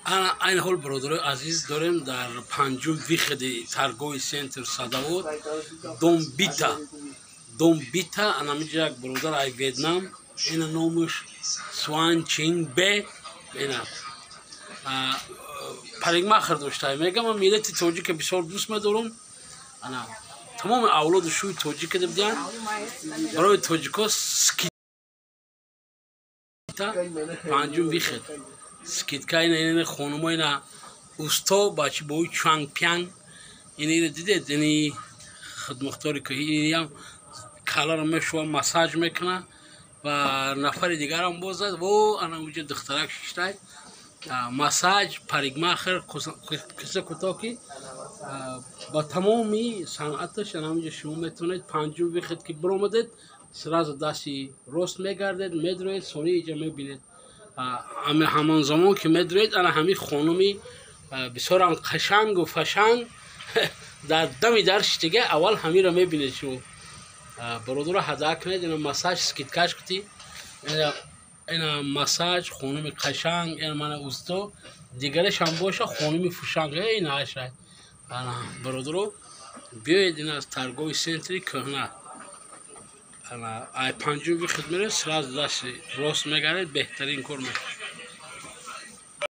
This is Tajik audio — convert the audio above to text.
Айни ҳол, бародарои азиз, дорем дар панҷум выходи торговый центр Садовод, Дом быта, Дом быта. Анамиҷа як бародар ай Ветнам, ина номаш Суан Чин Бе, ина парикмахер дошта. Мегам, ман миллати тоҷика бисёр дӯст медорам. Ана тамоми авлоду шӯи тоҷика дибдиан, барои тоҷико скидка, панҷум выход, скидка. Ина хонумо, ина усто бачи бои чуангпянг, ина дидед, ини хидматдори ям каларо мешува, массаж мекуна ва нафари дигарам бозад. Во, ана уҷа духтарак шиштай, массаж, парикмахер, қисса кӯтоҳ, ки ба тамоми санъаташ анамиҷа шумо метавонед. Панҷум выход ки биромадед, сразу дасти рост мегардед, медроед, сони иҷа мебинед. Ҳамон замон ки медроед, ана ҳамин хонуми бисёрам қашангу фашанг дар дами дар шитига, аввал ҳамиро мебинед шумо. Бародаро, ҳада кунед, ина массаж, скидкаш кути, ина массаж, хонуми қашанг, ина мана усто дигарашам боша, хонуми фушанг, ина аша. Ана, бародаро, биёед, ина аз торговый центри кӯҳна, ана ай панҷум выход меред, сразу дасти рост мегардед, беҳтарин кор мекунед.